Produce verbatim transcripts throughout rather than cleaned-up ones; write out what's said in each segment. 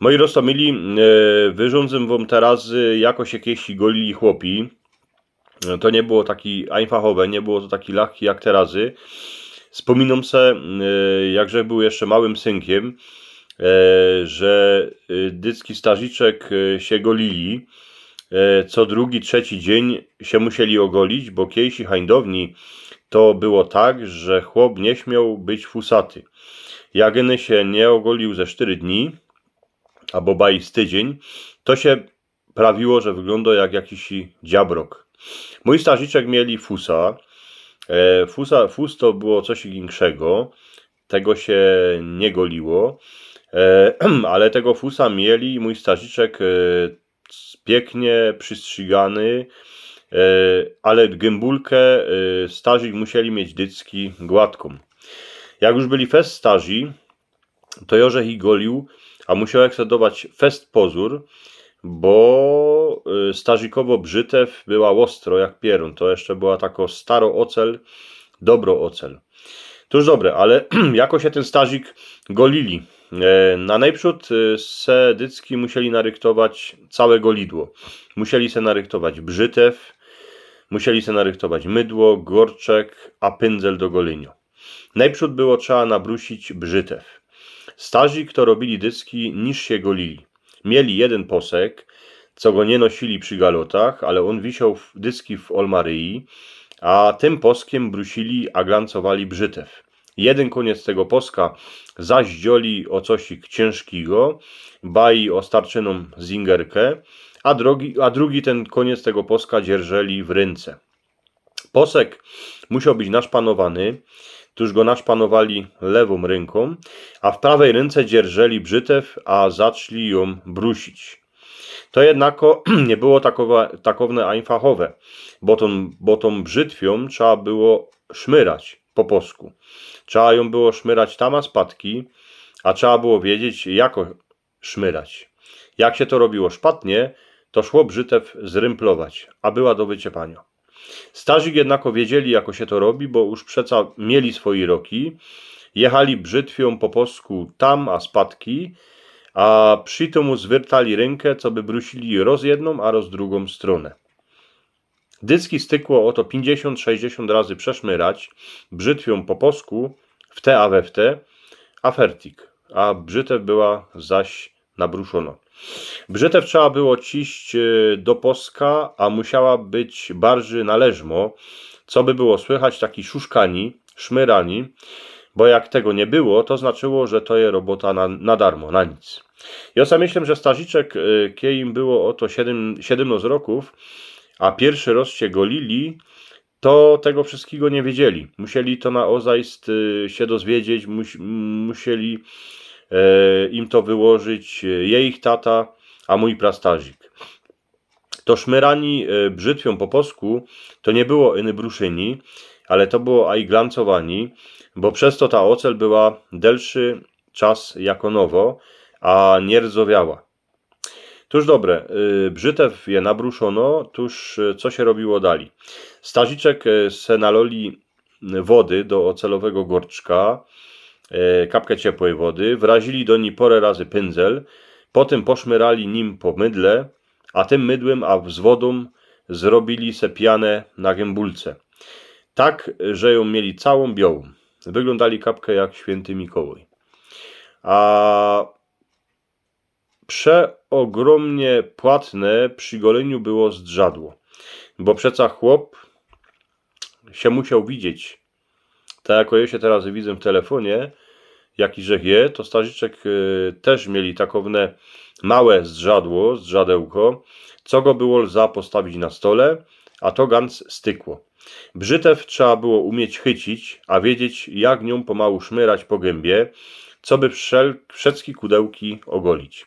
Moi roztōmili, e, wyrządzę wōm terazy, jako sie kejsi golili chłopi. To niy było taki ajnfachowe, niy było to taki lachki jak terazy. Spōminōm se, e, jak żech bōł jeszcze małym synkym, e, że, e, dycki starziczek, e, sie golili. E, co drugi, trzeci dziyń sie musieli ôgolić, bo kejsi hańdowni to było tak, że chłop niy śmioł być fusaty. Jak ōny sie niy ôgolił ze sztyry dni, abo baj z tydziyń, to sie prawiło, że wyglōndŏ jak jakiś dziabrok. Mōj starziczek mieli fusa. E, fusa, fus to było coś inkszego. Tego sie niy goliło. E, ale tego fusa mieli, mōj starziczek, e, piyknie przystrzigany, e, ale gębulkã, e, starzik musieli mieć dycki gładkōm. Jak już byli fest starzi, to jŏ żech ich golił, a musiŏł żech se dować fest pozōr, bo, y, starzikowŏ brzytew była ôstro jak pierōn. To jeszcze była takŏ starŏ ôcel, dobrŏ ôcel. Tōż dobre, ale jako sie tyn starzik golili? E, na nojprzōd, y, se dycki musieli narychtować cołke golidło. Musieli se narychtować brzytew, musieli se narychtować mydło, gorczek, a pyndzel do golinia. Nojprzōd było trzeba nabrusić brzytew. Starzik to robili dycki, niż sie golili. Mieli jedyn posek, co go niy nosili przi galotach, ale ôn wisioł w, dycki w olmaryji, a tym poskym brusili a glancowali brzytew. Jedyn kōniec tego poska zaździoli ô cosik ciynżkigo, baj ô starczynōm zingerkã, a drugi, a drugi tyn kōniec tego poska dzierżyli w rynce. Posek musioł być naszpanowany, tōż go naszpanowali lewōm rynkōm, a w prawej rynce dzierżyli brzytew, a zaczli jōm brusić. To jednako niy było takowe, takowne ajnfachowe, bo tōm, bo tōm brzytwiōm trzeba było szmyrać po posku. Trzeba jōm było szmyrać tam a spadki, a trzeba było wiedzieć, jako szmyrać. Jak sie to robiło szpatnie, to szło brzytew zrymplować, a była do wyciepaniŏ. Starzik jednako wiedzieli, jako sie to robi, bo już przeca mieli swoje roki, jechali brzytwiōm po posku tam a spadki, a przi tymu zwyrtali rynkã, coby brusili roz jednōm, a roz drugōm strōnã. Dycki stykło ô to piyńćdziesiōnt, sześćdziesiōnt razy przeszmyrać brzytwiōm po posku, w te a we w te, a fertik, a brzytew była zaś nabruszōnŏ. Brzytew trzeba było ciść, e, do poska, a musiała być barży na leżmo, coby było słychać taki szuszkani, szmyrani, bo jak tego niy było, to znaczyło, że to je robota na, na darmo, na nic. Jŏ se myślã, że starziczek, e, kej im było ô to siedym, siedymnŏst rokōw, a piyrszy roz sie golili, to tego wszyskigo niy wiedzieli. Musieli to na ôzajst, e, sie dozwiedzieć, mus-, musieli, e, im to wyłożyć, e, jejich tata, a mōj prastarzik. To szmyrani, e, brzytwiōm po posku to niy było iny bruszyni, ale to było aj glancowani, bo przez to ta ôcel była delszy czas jako nowo, a niy rdzowiała. Tōż dobre, y, brzytew je nabruszōnŏ, tōż, y, co sie robiło dalij? Starziczek, y, se naloli wody do ôcelowego gorczka, y, kapkã ciepłej wody, wrazili do nij pŏrã razy pyndzel, potym poszmyrali nim po mydle, a tym mydłym a z wodōm zrobili se pianã na gębulce. Tak, że jōm mieli cołkōm biołōm. Wyglōndali kapkã jak świynty Mikołaj. A przeôgrōmnie płatne przi goliniu było zdrzadło, bo przeca chłop sie musioł widzieć. Tak jako jŏ sie terazy widzã w telefōnie, jaki żech je, to starziczek, y, tyż mieli takowne małe zdrzadło, zdrzadełko, co go było lza postawić na stole, a to ganc stykło. Brzytew trzeba było umieć chycić, a wiedzieć, jak niōm pomalu szmyrać po gębie, coby wszel-, wszyjske kudełki ôgolić.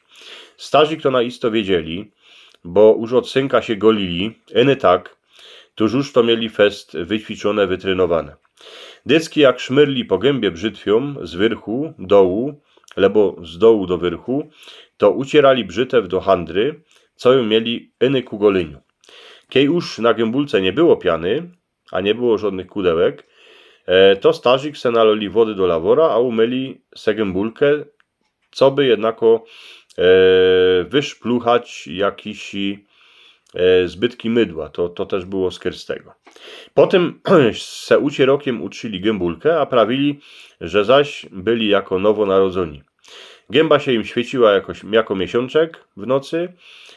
Starzik to na isto wiedzieli, bo już ôd synka sie golili, iny tak, tōż już to mieli fest wyćwiczōne, wytrynowōne. Dycki jak szmyrli po gębie brzytwiōm z wyrchu, dołu, lebo z dołu do wyrchu, to uciyrali brzytew do handry, co jōm mieli iny ku goliniu. Kej już na gębulce niy było piany, a niy było żŏdnych kudełek, e, to starzik se naloli wody do lawora, a umyli se gębulkã, coby jednako e, wyszpluchać jakiś, e, zbytki mydła. To, to tyż było z Kyrstego. Potym se ucierokiym utrzyli gębulkã, a prawili, że zaś byli jako nowonarodzōni. Gęba sie im świeciła jako, jako miesiōnczek w nocy,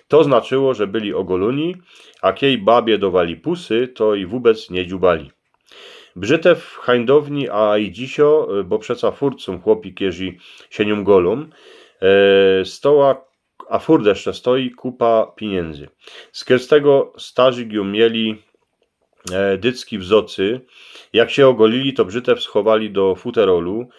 to znaczyło, że byli ôgolōni, a kiej babie dŏwali pusy, to i wōbec niy dziubali. Brzytew hańdowni, a i dzisiŏ, bo przeca furt sōm chłopi, kerzi sie niōm golōm, e, stoła, a furt jeszcze stoi, kupa piniynzy. Z Kyrstego starzik jōm mieli, e, dycki w zŏcy. Jak sie ôgolili, to brzytew schowali do futerolu.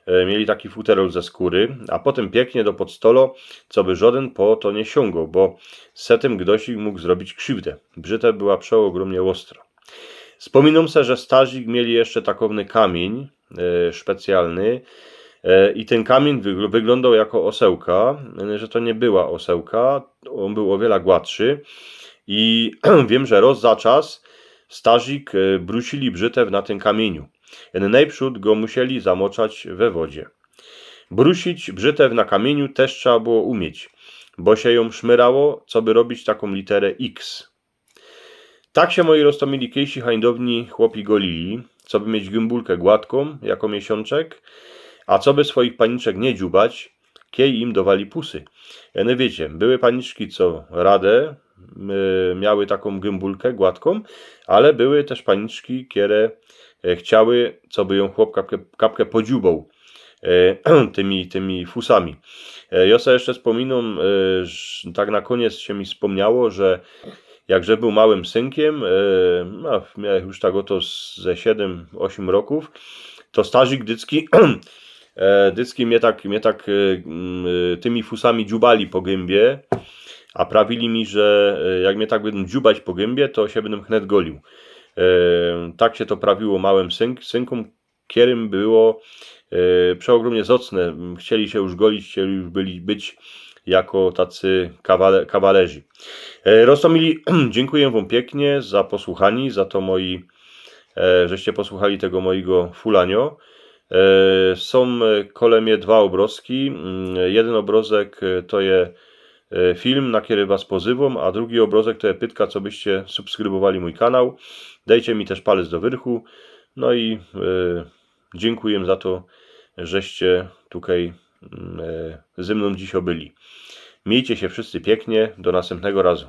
E, mieli taki futerol ze skōry, a potym piyknie do podstolo, coby żŏdyn po to niy siōngoł, bo se tym gdoś ich mōg zrobić krziwdã. Brzytew była przeôgrōmnie ôstro. Spōminōm se, że starzik mieli jeszcze takowny kamiyń, e, specjalny, e, i tyn kamiyń wygl-, wyglōndoł jako ôsełka, e, że to niy była ôsełka, ôn bōł ô wiela gładszy i wiym, że roz za czas starzik, e, brusili brzytew na tym kamiyniu. E, nojprzōd go musieli zamoczać we wodzie. Brusić brzytew na kamiyniu tyż trzeba było umieć, bo sie jōm szmyrało, coby robić takōm literã X. Tak sie, moji roztōmili, kiejsi hańdowni chłopi golili, coby mieć gębulkã gładkōm, jako miesiōnczek, a coby swoich paniczek niy dziubać, kiej im dŏwali pusy. E, no wiycie, były paniczki, co radã, e, miały takōm gębulkã gładkōm, ale były tyż paniczki, kere, e, chciały, coby jōm chłop kapkã, kapkã podziuboł, e, tymi, tymi fusami. E, jo se jeszcze spōminōm, e, ż-, tak na kōniec sie mi spōmniało, że jak żech bōł małym synkiym, e, no, miałem już tak ôto z-, ze siedym, ôsiym rokōw, to starzik dycki, e, dycki mie tak, mie tak, e, mm, e, tymi fusami dziubali po gębie, a prawili mi, że, e, jak mie tak bydōm dziubać po gębie, to sie bydōm chnet golił. E, tak sie to prawiło małym synk-, synkōm, kerym było, e, przeôgrōmnie zŏcne. Chcieli sie już golić, chcieli już byli być jako tacy kawale-, kawalerzy. E, roztōmili, dziynkuję wōm piyknie za posłuchanie, za to moji, e, żeście posłuchali tego mojigo fulanio. E, sōm, e, kole mie dwa ôbrozki. Mm, jedyn ôbrozek, e, to je, e, film, na kery was pozywōm, a drugi ôbrozek to je pytka, cobyście subskrybowali mōj kanał. Dejcie mi tyż palec do wyrchu. No i, e, dziynkuję za to, żeście tukej, mm, e, ze mnōm dzisiŏ byli. Miejcie sie wszyscy piyknie, do nastympnego razu.